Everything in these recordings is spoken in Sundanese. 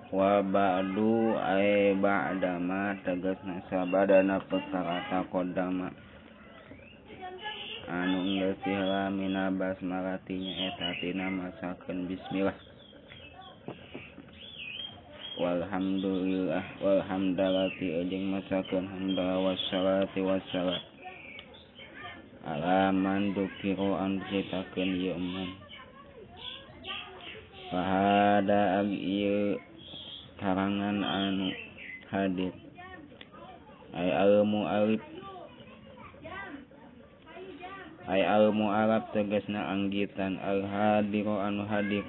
Wa ba'du ay ba'dama tegasna sabadana perkara taqaddama anu geus heula mina basmalati nyaeta tina masakeun bismillah. Walhamdulillah walhamdalati jeung masakeun hamdalah wassalati wassalam ala man dukiro anu diceritakeun ieu man. Fahada ieu karangan anu hadir ay al-mu'alif ay al-mu'alaf tegasna anggitan al-hadiro anu hadir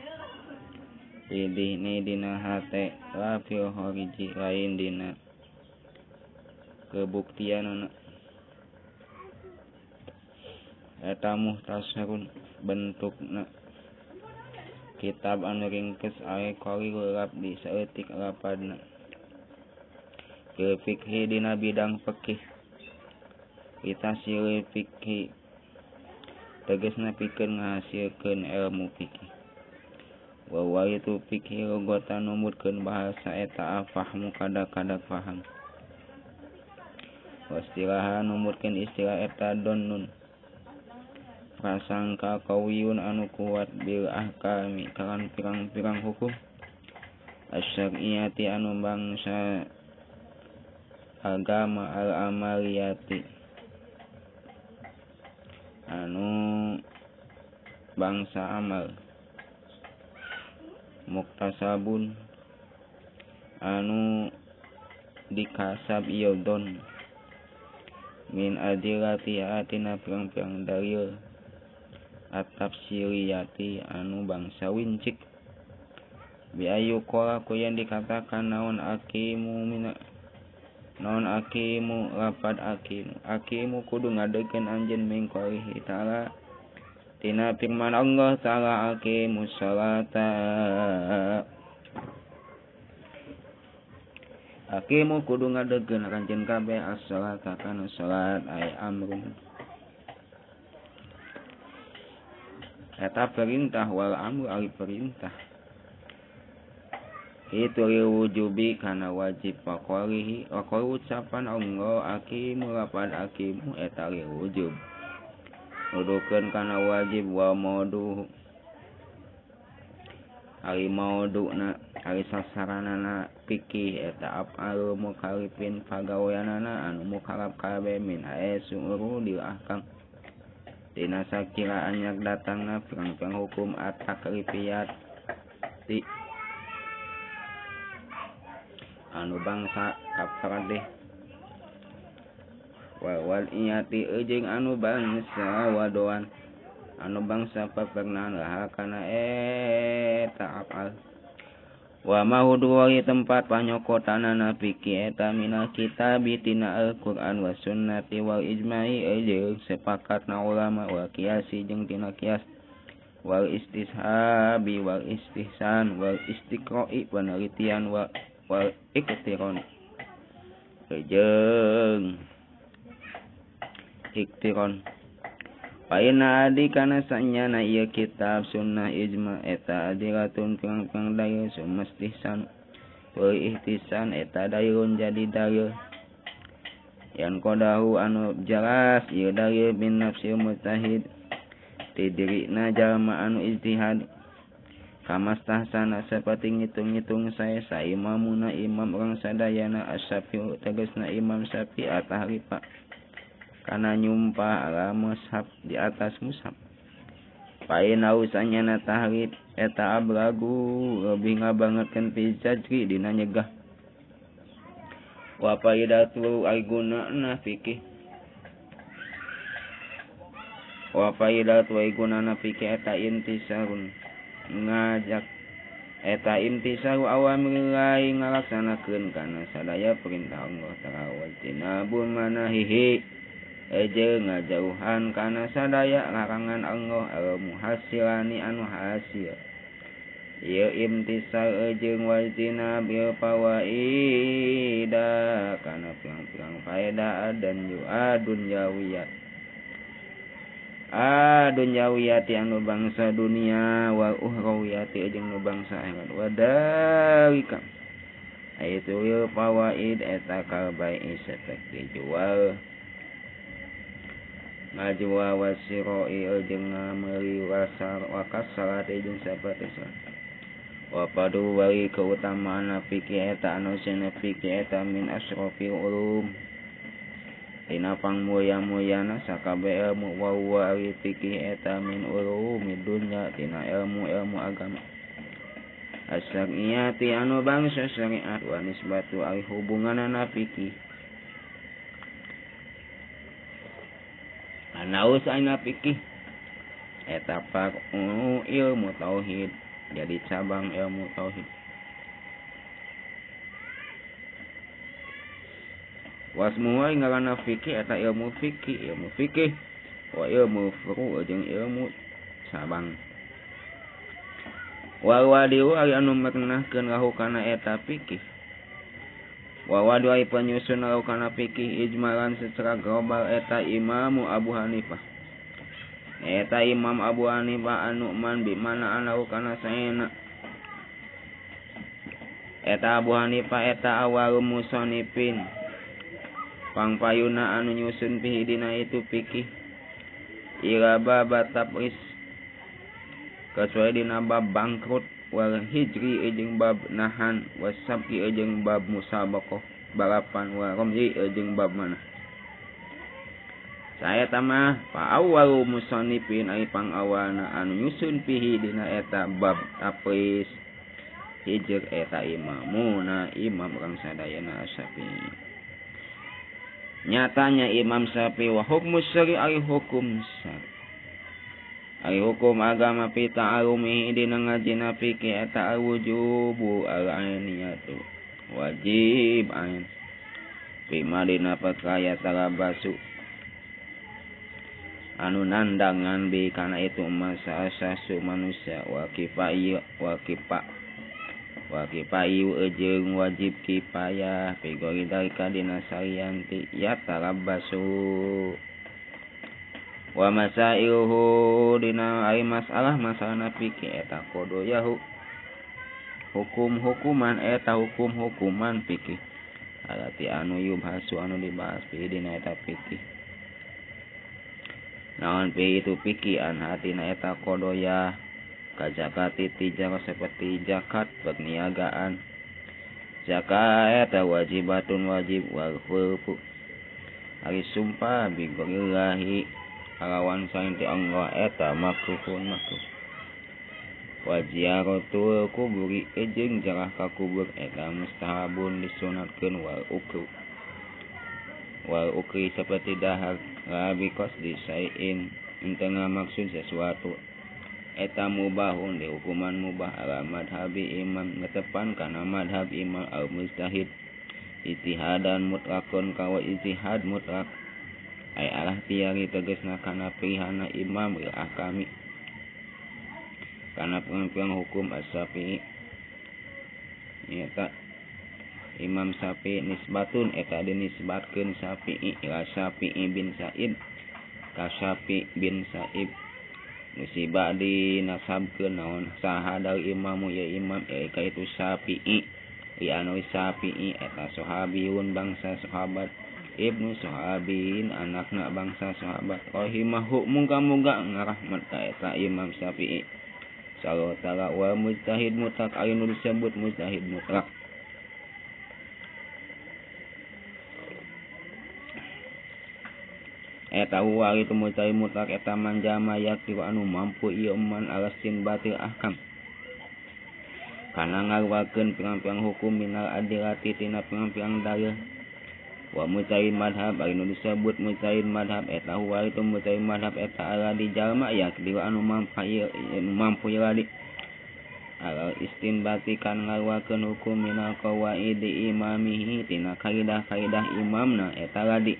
idihni dina hate la fil khariji lain dina kebuktianana eta muhtasarun bentukna kitab anu ringkes ae qalil di saeutik lapadna fil fikhi dina bidang fikih litasil fikhi tegasna pikeun ngahasilkeun ilmu fikih wa wa itu fikih logota numutkeun bahasa eta afahmu kada-kada faham wa istilahan numutkeun istilah eta donnun prasangka qawiyun anu kuat bil ahkami kalan pirang-pirang hukum asyariyati anu bangsa agama al-amaliyati anu bangsa amal muktasabun anu dikasab ieu don min adilati atina pirang-pirang dalil at-tafsiriyati anu bangsa wincik bi ayu qala ku yang dikatakan naon akimu mina naon akimu lapad akimu akimu kudu ngadegkeun anjeun min qaulihi ta'ala tina firman Allah ta'ala aqimus salata akimu kudu ngadegkeun anjeun kabeh as-salata kana salat ay amrun eta perintah wal amru ari perintah itu wujubi kana wajib faqalihi wa qaul ucapan Allah aqimu lapad aqimu eta li wujub nuduhkeun kana wajib wa maudu ari mauduna ari sasaranana fikih eta af'alul mukallifin pagaweanana anu mukallaf kabeh min haitsu urudil ahkam dina sakira anyak datangna pirang-pirang hukum at-taklifiyat ti anu bangsa kafardeh wal iyati jeung anu bangsa wadoan anu bangsa papernahan laha kana eta afal wa mahudu tempat panyokotanana fikih eta minal kitabi tina Al-Qur'an wa sunnati wal ijma'i jeung sepakatna ulama wal qiyasi jeung tina qiyas wal istishabi wal istihsan wal istiqra'i penelitian wal iktiron jeung iktiron Paina adi kana sanyana ieu kitab sunnah ijma eta adilatun pirang-pirang dalil sumastihsan wa ihtisan eta dalilun jadi dalil yang kodahu anu jelas ieu dalil bin nafsi mujtahid ti dirina jalma anu ijtihad kamastahsana saperti ngitung-ngitung sae sa imamuna imam urang sadayana asy-Syafi'i tegasna Imam Syafi'i atahrifa kana nyumpah ala mushaf di atas mushaf paina usanyana tahrif eta ablagu lebih ngabangetkeun fi zajri dina nyegah wa faidatu ai gunana fikih wa faidatu ai gunana fikih eta intisarun ngajak eta intisaru awamillah ngalaksanakeun kana sadaya perintah Allah ta'ala wa tinabun manahihi eje ngajauhan kana sadaya larangan Allah al muhasilani anu hasil ieu imtisal jeung wajtina bil fawaida kana pirang-pirang faedah dan dunyawiyat dunyawiyati anu bangsa dunia wal ukhrawiyati jeung nu bangsa akhirat wadalika Itu fawaid eta kalbai seperti jual ngajual wasiroi jeung ngameuli wasar wakasalati jeung saperti salat. Wa padu wali keutamaan fikih eta anu cenah fikih eta min asrofil ulum dina pangmulia-muliana sakabeh ilmu wa huwa ari fikih eta min ulumid dunya tina ilmu-ilmu agama. Asyariati anu bangsa syariat wa nisbatu ari hubunganana fikih. Anaus aina fikih eta far'u ilmu tauhid, jadi cabang ilmu tauhid. Wasmuha ngaranna fikih eta ilmu fikih wa ilmu furu' jeung ilmu cabang. Wal wadiu ari anu merenahkeun lahu kana eta fikih. Wa wadiu ari penyusun lahu kana fikih ijmalan secara global eta Imam Abu Hanifah. Eta Imam Abu Hanifah anu man bi mana lahu kana saena. Eta Abu Hanifah eta awal musannifin. Pangpayuna anu nyusun fihi dina itu fikih. Ila bab tabris kecuali dina bab bangkrut wal hijri jeung bab nahan wasabki jeung bab musabaqah balapan wa ramzi jeung bab mana. Saya tamah fa awwalu musannifin ai pangawalna anu nyusun fihi dina eta bab tapris hijr eta imamuna imam urang sadayana Syafi'i. Nyatanya Imam Syafi'i wa hukmu syari'i hukum syari'i ari hukum agama fi ta'alumihi dina ngajina fikih eta wujubu al-ainiyatu wajib ain fi madina perkaya tarabasu anu nandangan bi kana itu masa asasu manusia wa kifai wa kifa wa kifayu jeung wajib kifayah fi gori dalika dina salianti ya tarabasu wa masailuhu dina ari masalah masalahna fikih eta kodoyahu hukum-hukuman eta hukum-hukuman fikih alati anu yubhasu anu dibahas fi dina eta fikih naon fi itu fikih an hatina eta kodoya kazakati tijarah seperti zakat perniagaan zakat eta wajibatun wajib wal khulfu ari sumpah bi gorillahi kalawan saen ti Allah eta makruhun makruh. Wa ziyaratul kuburi jeung jarah ka kubur eta mustahabun disunatkeun wal ukru. Wal ukri seperti dahar la biqasdi syai'in henteu ngamaksud sesuatu eta mubahun dihukuman mubah ala madhabi imam netepan kana madhab imam al mujtahid ijtihadan mutlakun kawa ijtihad mutlak ay alah tiari tegesna kana pihana imam bil ahkami kana pirang-pirang hukum as-Syafi'i eta Imam Syafi'i nisbatun eta dinisbatkeun Syafi'i ila Syafi'i bin Sa'id ka Syafi'i bin Sa'ib musibah dinasabkeun naon saha dari imamu ya imam ka itu Syafi'i li anu Syafi'i eta sahabiyun bangsa sahabat Ibnu sahabin anakna bangsa sahabat rahimahu muga-muga ngarahmat ka eta Imam Syafi'i sallallahu ta'ala wa mujtahid mutlak anu disebut mujtahid mutlak. Eta huwa itu mujtahid mutlak eta manjama yakti anu mampu ieu man alasin batil ahkam kana ngaluarkeun pirang-pirang hukum minal adilati tina pirang-pirang dalil. Wa mujtahid madhab anu disebut mujtahid madhab eta huwa itu mujtahid madhab eta ala di jalma yakdi anu mampu ladi ala istinbati kan ngaluarkeun hukum minal qawaidi imamihi tina kaidah-kaidah imamna eta ladi.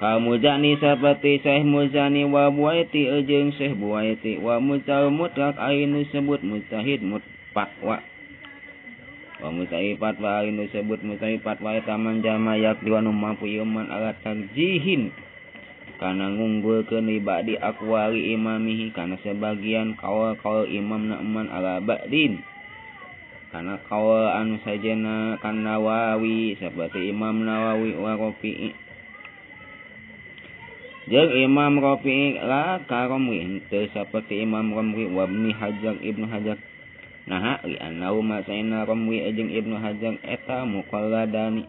Muzani seperti Syekh Muzani wa Buaiti jeung Syekh Buaiti wa mujtahid mutlak anu disebut mujtahid fatwa wa mujtahid fatwa anu disebut mujtahid fatwa eta man jama yakdi anu mampu ieu man ala tarjihin Kana ngunggulkeun li ba'di aqwali imamihi kana sebagian kaul-kaul imam na eman ala ba'din kana kaul anu sajena kan Nawawi seperti Imam Nawawi wa Rafi'i jeung Imam Rafi'i la karamri henteu seperti Imam Ramli wa Ibnu Hajar Ibnu Hajar nah li anau masaina Ramli jeung Ibnu Hajar eta muqalladani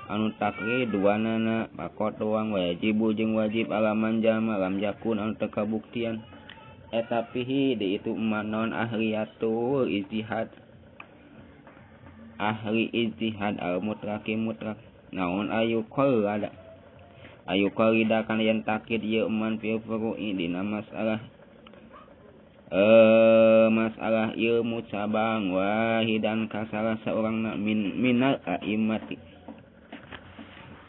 anu taklid duanana pakot doang wajibu jeung wajib alaman jama lam yakun anu teu kabuktian eta pihi di itu manon ahliyatul ijtihad ahli ijtihad al mutlaqi mutlaq naon ayu qallada ayu qalida kana yen taklid ieu man fi furu'i dina masalah masalah ilmu cabang wahidan ka salah saurangna minal a'immati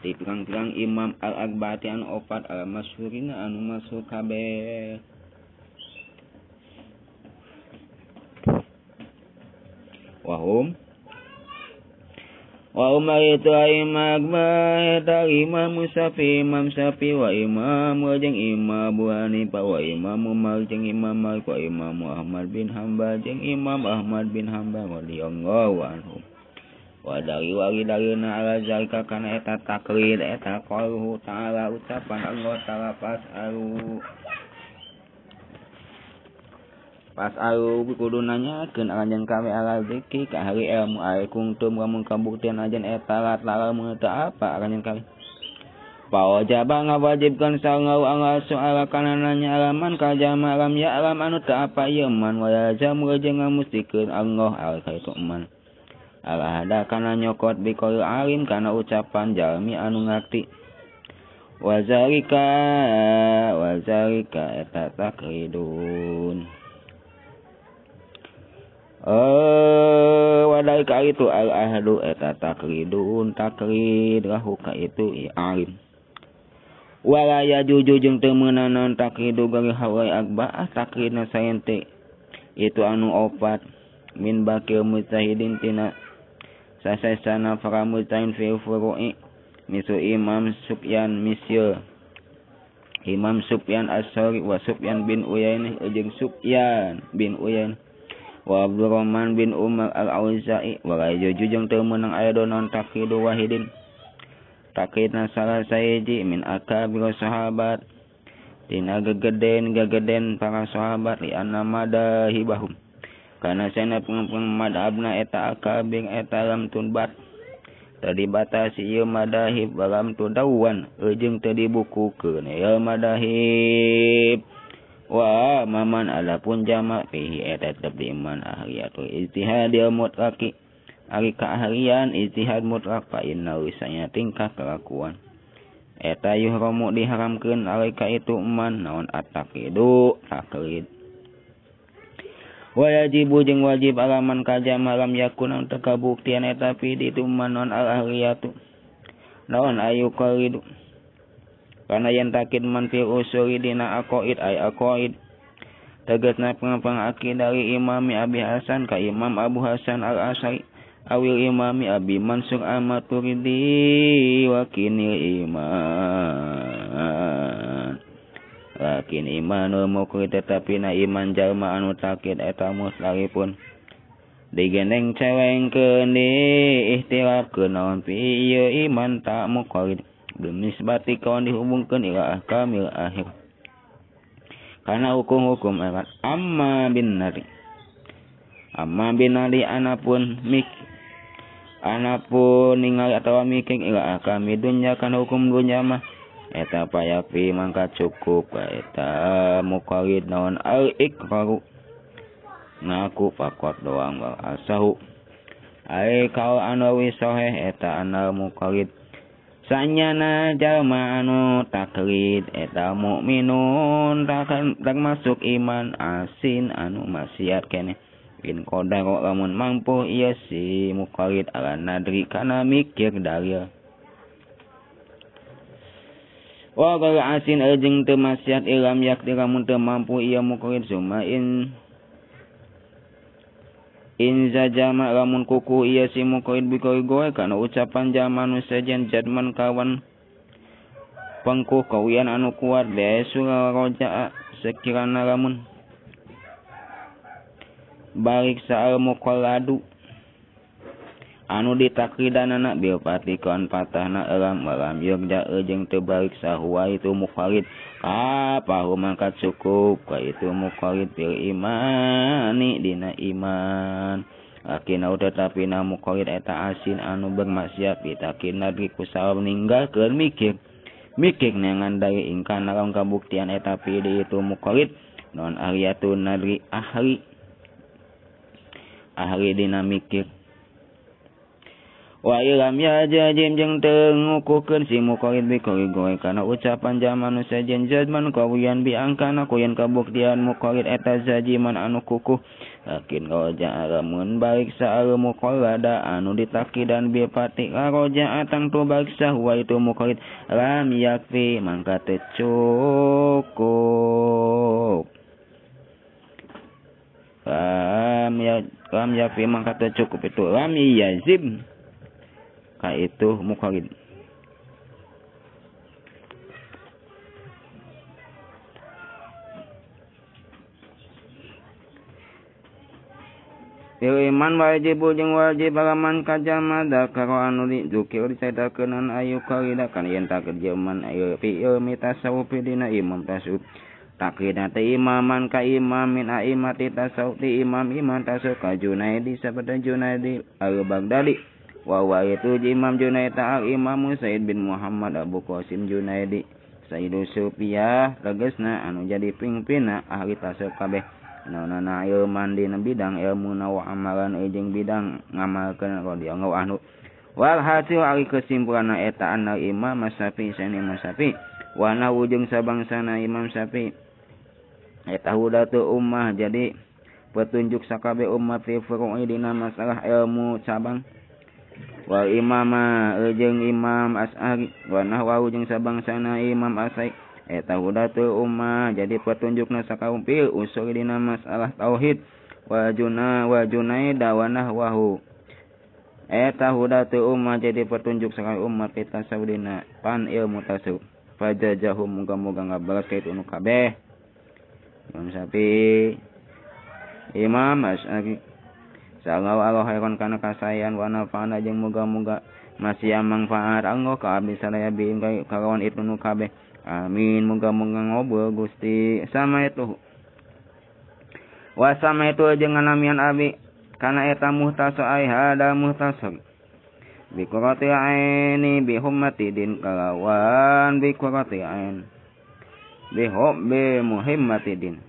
di pirang-pirang imam al-arba'ati anu opat al-masyhurina anu masyhur kabeh wahum wa umar itu imam eta imam Syafi'i imam Syafi'i wa imam jeung imam Abu Hanifah wa imam Malik jeung imam Malik wa imam Ahmad bin Hanbal jeung imam Ahmad bin Hanbal radhiyallahu anhum wa dari wali dalilna ala zalika kana eta taklid eta qauluhu ta'ala ucapan Allah ta'ala fas'alu fas'alu kudu nanyakeun anjeun kami ala zikri ka ahli ilmu ai kuntum lamun kabuktian anjeun eta lamun teu apa anjeun kami pawajaba ngawajibkeun sangau anggal soal kana nanya alaman ka jama lam ya alam anu teu apa ieu man wa yazamu jeung ngamustikeun Allah al ka itu man ala hada kana nyokot biqaul alim kana ucapan jalmi anu ngarti wazalika wazalika eta taklidun wadalika itu al ahdu eta taklidun taklid lahu ka itu alim wala yajuju jeung teu meunang naon taklidu gari hawai akbah taklidna saente itu anu opat min bakil mujtahidin tina sasana para mujtahid fi furu'i misu Imam Sufyan misya Imam Sufyan As-Sauri wa Sufyan bin Uyainah jeung Sufyan bin Uyainah wa Abdurrahman bin Umar Al-Auza'i wa rajuju jeung teu meunang aya non taqidu wahidin taqidna salah sahiji min akabir sahabat tina gegeden para sahabat li anna madahibahum kana sana pengpeng madhabna eta akabir eta lam tunbat teu dibatasi ieu madahib lam tudawan jeung teu dibukukeun ieu madahib wa maman adapun jamak fihi eta tetep di iman ahliyatul ijtihadil mutlaqi ari kaahlian ijtihad mutlaq fa inna wisanya tingkah kelakuan eta yuhramu diharamkeun alaika itu man naon at-taqidu taklid wajibu jeung wajib alaman ka jama lam yakun anu teu kabuktian eta fi ditu man naon al ahliyatu naon ayu qalidu kana yen takid man fi usuli dina aqaid ay aqaid tegasna pengpeng akidah Imam Abi Hasan ka Imam Abu Hasan Al-Asy'ari awil Imam Abi Mansur Al-Maturidi wa kinil iman lakin imanul mukri tetapi na iman jalma anu takid eta muslaripun digendeng celengkeun diihtilafkeun naon fi ieu iman tak muqallid binisbati kawan dihubungkeun ila ahkamil akhir karena hukum-hukum akhirat amma bin nari anapun mik anapun ningali atawa mikir ila ahkami dunya kana hukum dunya mah eta payapi mangka cukup eta muqallid naon al iqraru ngaku pakot doang wal asahu ai kau anu sahih eta anal muqallid sanyana jalma anu taklid eta mukminun termasuk iman asin anu maksiat keneh in qadara lamun mampu ieu si muqallid ala nadri kana mikir dalil wa ghairu asin jeung teu maksiat ilam yakti lamun teu mampu ieu muqallid suma in zajama lamun kuku ieu si muqallid bikoi goe kana ucapan jalma nu sejen jadman kawan Pengkuh kawian anu kuat besu roja'a sekirana lamun balik saal muqalladu anu ditaklidanana bil patikoan patahna elam walam yurja jeung teu balik sahuwa itu muqallid kapahu mangkat cukup ka itu muqallid fil imani dina iman lakin tetapi na muqallid eta asin anu bermaksiat bitakin nadri kusabab ninggalkeun mikir mikir neangan dari ingkana lamun kabuktian eta pi di itu muqallid non ahliyatun nadri ahli ahli dina mikir wa ilam ya jajim jeung teu ngukuhkeun si muqallid bi goe kana ucapan jaman nu sejen jadman kawian bi angkana kuyen kabuktian muqallid eta zajiman anu kukuh lakin roja lamun balik saal muqallada anu ditakidan bi pati roja tangtu balik sahwa itu muqallid lam yakfi mangka teu cukup lam yakfi mangka teu cukup itu lam yazib ka itu muqallid. Iman wajib jeung wajib alaman kajama dakaro anu dizukir dicaitakeun ayu kalida kana yen takerjaman ayu fi ilmi tasawuf dina imam tasawuf takrida teh imaman ka imam min aimati tasawuf ti imam imam tasawuf ka Junaidi sapada Junaidi al-Baghdadi wa wa itu Imam Junaid ta'al Imam Said bin Muhammad Abu Qasim Junaidi Sayyidu Sufiyah tegasna anu jadi pingpinna ahli tasawuf kabeh naonana ilman dina bidang ilmu wa amalan jeung bidang ngamalkeun radhiyallahu anhu wal hasil ari kesimpulanna eta anna Imam Syafi'i sani Imam Syafi'i wa nahu jeung sabangsana Imam Syafi'i eta hudatu ummah jadi petunjuk sakabeh umat fi furu'i dina masalah ilmu cabang wa imama jeung Imam As'ari wa nahwahu jeung sabangsana Imam Asai eta hudatul ummah jadi petunjukna sakaum fil usul dina masalah tauhid wa juna wa junaida wa nahwahu eta hudatul ummah jadi petunjuk sakaum umat fi tasawuf dina pan ilmu tasawuf fajajahum muga-muga ngabalas ka itu nu kabeh Imam Syafi'i Imam As'ari sallallahu alaihi khairan kana kasayan wa nafa'ana jeung muga-muga masih mangfaat Allah ka abdi sadaya bi kalawan itu nu kabeh amin muga-muga ngobrol Gusti sama itu wa sama itu jeung nganamian abi kana eta muhtasar ai hada muhtasar bi qurati aini bi hummati din kalawan bi qurati ain bi hubbi muhimmati din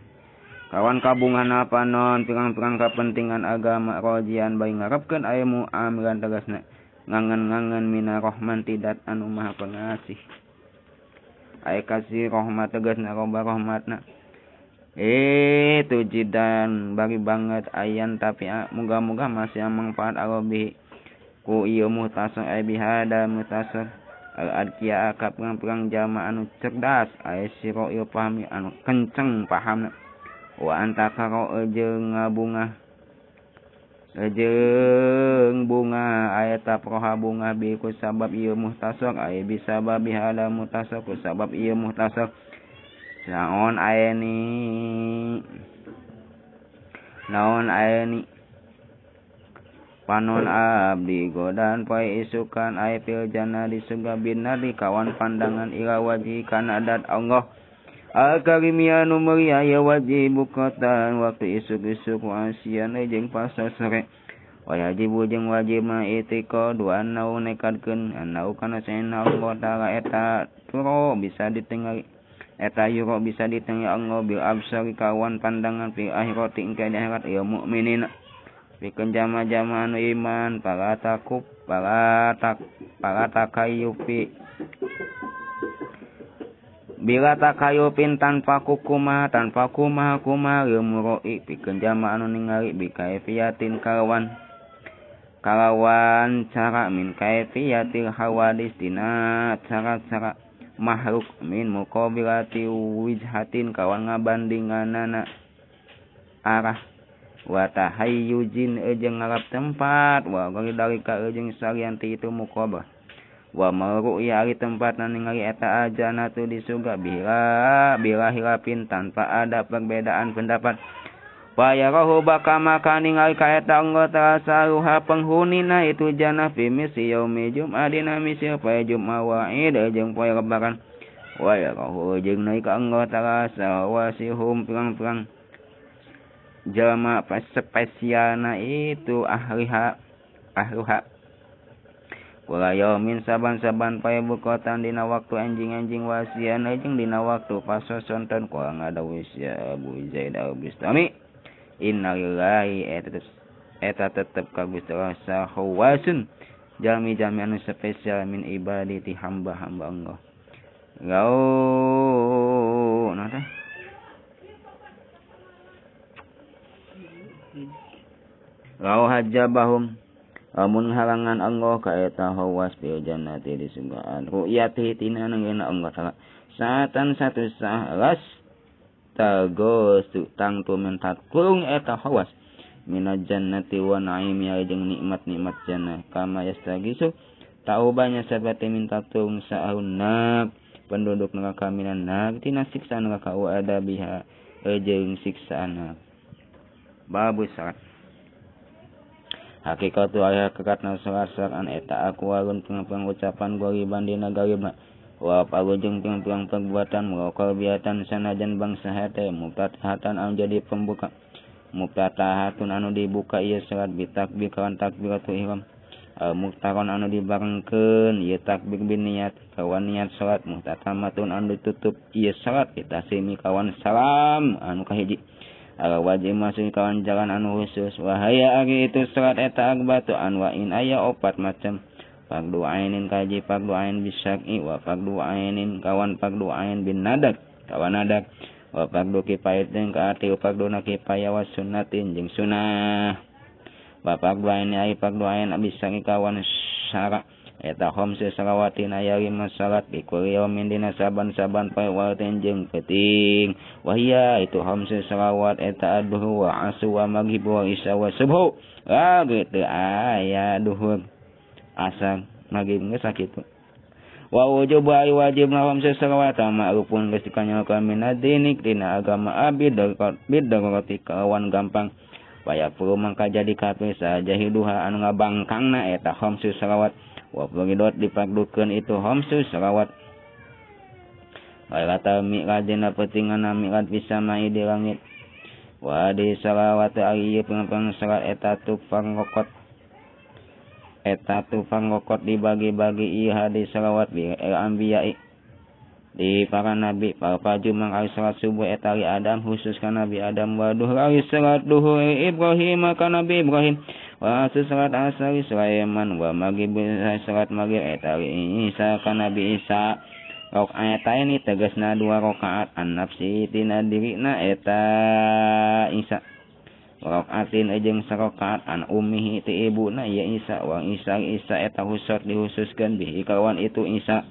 kawan kabungan apa non pirang-pirang kepentingan agama rojian bae ngarepkeun aya amilan tegasna ngangen-ngangen mina rahman tidak anu maha pengasih aya kasih rahmat tegasna loba rahmatna itu jidan bagi banget ayan tapi muga-muga masih manfaat alobi ku ieu muhtasar ai bihada muhtasar al adkiya ka pirang-pirang jama anu cerdas aya siro ieu pahami anu kenceng pahamna wa anta karo jeung bunga aya taproha bunga bi ku sabab ieu muhtasar aya bisa babi hada muhtasar ku sabab ieu muhtasar naon aya ni panon abdi godan poe isukan aya fil jannah di surga binari kawan pandangan ila wajhi kana adat Allah al-karimiyah nu mulia ya wajib bukatan waktu isuk-isuk wa asian jeung pasar sore wajibu jeung wajib ma itiqadu annau nekadkeun annau kana saena Allah taala eta turo bisa ditinggali eta yuro bisa ditinggali Allah bil absari kawan pandangan fi akhirati engke di akhirat ya mukminin pikeun jama-jama anu iman para takub para tak para takayufi bila takayupin tanpa kukuma tanpa kumaha kumaha lil muroi pikeun jama anu ningali bi kaifiyatin kalawan kalawan cara min kaifiyatil hawadis dina cara-cara makhluk min muqabilati wijhatin kawan ngabandinganana arah wa tahayyujin jeung ngalap tempat wa ghairi dalika jeung salian ti itu muqabah Wa maru'ya ari tempatna ningali eta ajanatu di surga bila hilafin tanpa ada perbedaan pendapat. Fayarahu baka maka ningali ka eta Allah ta'ala saruha penghunina itu jannah fi misi yaumi jum'ah dina misi poe Jumat wa id jeung poe lebaran. Wa yarahu jeung naik ka Allah ta'ala sawasihum pirang-pirang jalma spesialna itu ahliha ahluha. Kula yaumin saban-saban poe bukotan dina waktu anjing-anjing wasian jeung dina waktu pasosonton kula ngadawis ya Abu Zaid Al-Bustami. Innalillahi eta tetep ka Gusti Allah sahawasun jalmi-jalmi anu spesial min ibadi ti hamba-hamba Allah. Gau nah teh Lau hajabahum amun halangan Allah ka eta hawas fil jannati di surgaan ru'yati tina nanggeuna Allah ta'ala saatan satu sah las tagosu tangtu mentat kurung eta hawas minal jannati wa na'imi jeung nikmat-nikmat jannah kama yastagisu taubanya seperti minta tulung sa'un nak penduduk neraka minan nar tina siksa neraka wa adabiha jeung siksaan. Babu salat hakikatu aya hakikatna salat salat eta aqwalun pirang-pirang ucapan goriban dina garibna wa palu jeung pirang-pirang perbuatan muraqabiatan sanajan bangsa hate mubtadahatan anu jadi pembuka mubtadahatun anu dibuka ieu salat bitakbir kawan takbiratul ihram muktaron anu dibarengkeun ieu takbir bin niat kawan niat salat muhtatamatun anu ditutup ieu salat bitaslimi kawan salam anu kahiji ala wajib masuk kawan jalan anu khusus wahaya ari itu salat eta akbatu anwain aya opat macam fardu ainin kaji fardu ain bisyar'i wa fardu ainin kawan fardu ain bin nadak kawan nadak wa fardu kifayatin ka ati fardu kifayah wa sunnatin jeung sunnah wa fardu ain ai fardu ain bisyar'i kawan syara eta khamsu salawatin aya lima salat bi kulli yaumin dina saban-saban poe walten jeung peuting wahia itu khamsu salawat eta adduhu wa asu wa maghrib wa isya wa subhu ah gitu aya duhur asar maghrib geus sakitu wa wujubu ai wajib khamsu salawat ma'rufun geus dikanyahokeun minadini dina agama abid bidoroti kawan gampang waya perlu mangka jadi kafir sajahiduha anu ngabangkangna eta khamsu salawat wa furidot difardukeun itu khamsu salawat lailatul mi'raj dina peutinganna mi'raj bisa mai di langit wa di salawat ari ieu pirang-pirang salat eta tufang rokot dibagi-bagi ieu hadis salawat bi anbiya'i di para nabi para paju mangkali salat subuh eta li Adam khusus ka Nabi Adam wa duhur ari salat duhur Ibrahim ka Nabi Ibrahim wa salat asar Sulaiman wa maghrib salat maghrib eta li Isa ka Nabi Isa rakaat ini tegasna dua rakaat an nafsi tina dirina eta Isa rakaatin jeung sarakaat an ummihi ti ibuna ya Isa wa Isa Isa eta khusus dihususkeun bihi kawan itu Isa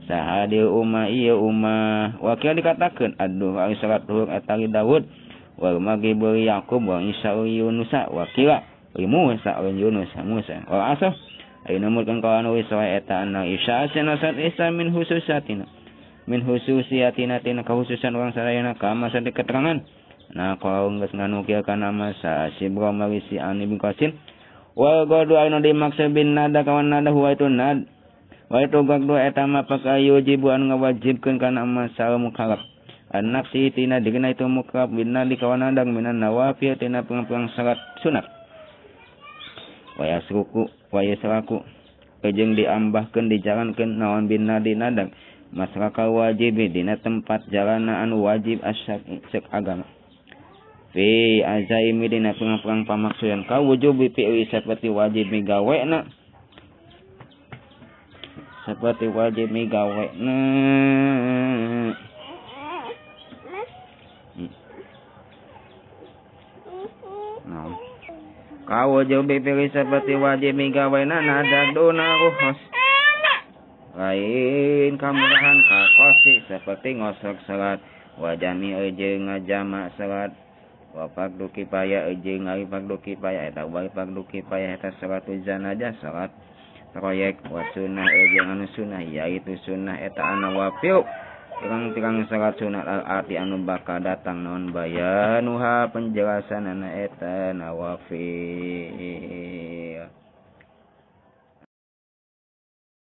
sahadil umma ieu ummah wakil dikatakeun aduh ari salat duhur eta li Daud wal maghrib li Yaqub wa Isa li Yunus wakila li Musa li Yunus Musa wal asaf ari numutkeun kawan wis eta anna Isa sanasat Isa min hususatina min hususiatina tina kahususan urang sadayana kama sadi keterangan nah kalau geus nganukil kana masa sibra marisi an Ibnu Qasim wal gadu anu dimaksud bin nada kawan nada huwa itu nad wa itu gadu eta mah pakayu jibu anu ngawajibkeun kana masal mukallaf an nafsi tina dirina itu mukallaf bin nadi kawan nadang minan nawafil tina pirang-pirang salat sunat wa yasruku wa yasraku jeung diambahkeun dijalankeun naon bin nadi nadang masraka wajib dina tempat jalana anu wajib asyar'i cek agama fi azaimi dina pirang-pirang pamaksudan ka wujubi fi'li seperti wajib migawena seperti wajib migawena nah ka wujubi fi'li seperti wajib migawena nadaduna ruhos lain kamurahan kakosi seperti ngosok salat wajami jeung ngajama salat wa fardu kifayah jeung ari fardu kifayah eta wa fardu kifayah eta salat janazah salat Proyek wa sunnah jeung anu sunnah yaitu sunnah eta an-nawafil pirang-pirang salat sunat al-ati anu bakal datang naon bayanuha penjelasanana eta nawafil.